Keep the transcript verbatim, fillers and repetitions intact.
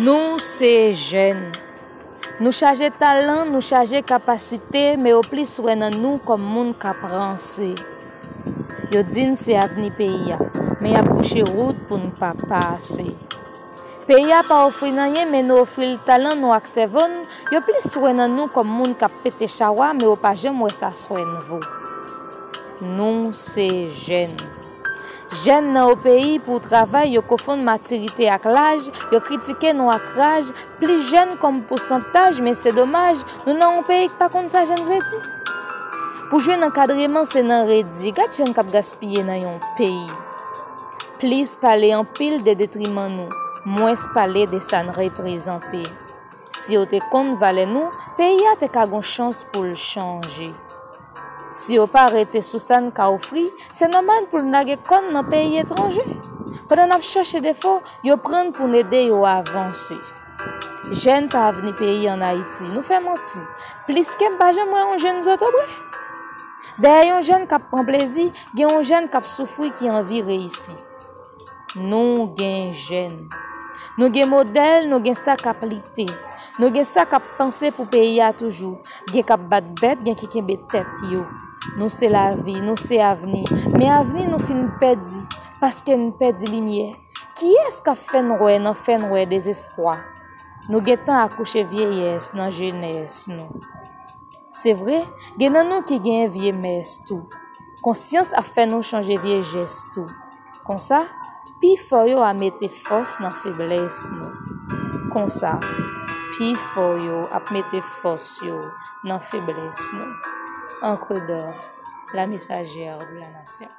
Nou se jèn. Nou chaje talan, nou chaje kapasite, men yo plis wè nan nou kòm moun k ap ranse. Yo di n se avni peyi a, men y ap bouche wout pou n pa pase. Peyi a pa ofri n anyen, men nou ofri l talan nou ak sèvo n. Yo plis wè nan nou kòm moun k ap pete chawa, men yo pa janm wè sa swè n vo. Nou se jèn. Jèn nan yon peyi pou w travay, yo konfonn matirite ak laj, yo kritike nou ak raj, plis jèn kòm pousantaj, men se domaj, nou nan yon peyi k pa konn sa jèn vle di. Pou jwenn ankadreman, se nan redi, gad jèn k ap gaspiye nan yon peyi. Plis pale anpil de detriman nou, mwens pale de sa n reprezante. Si yo te konn valè nou, peyi a te ka gon chans pou l chanje. Si yo pa rete sou sa n ka ofri, se nòmal pou l lage kò n nan peyi etranje. Pandan n ap chache defo, yo pran n pou n ede yo avanse. Jèn pa avni peyi ann Ayiti, nou fè manti. Pliske m pa janm wè yon jèn zotobre. Dèyè yon jèn k ap pran plezi, gen yon jèn k ap soufri ki anvi reyisi. Nou gen jèn. Nou gen modèl, nou gen sa k ap lite. Nou gen sa k ap panse pou peyi a toujou. Gen k ap bat bèt, gen ki kenbe tèt yo. Nou se lavi, nou se avni. Men avni nou fin pèdi, paske n pèdi limyè. Kiyès k ap fè n wè nan fènwè dezespwa? Nou gentan akouche vyeyès nan jenès nou. Se vre, gen nan nou ki gen vye mès tou. Konsyans ap fè nou chanje vye jès tou. Konsa, pifò yo a mete fòs nan feblès nou. Konsa, pifò yo ap mete fòs yo nan feblès nou. Encre d'or, la messagère de la nation.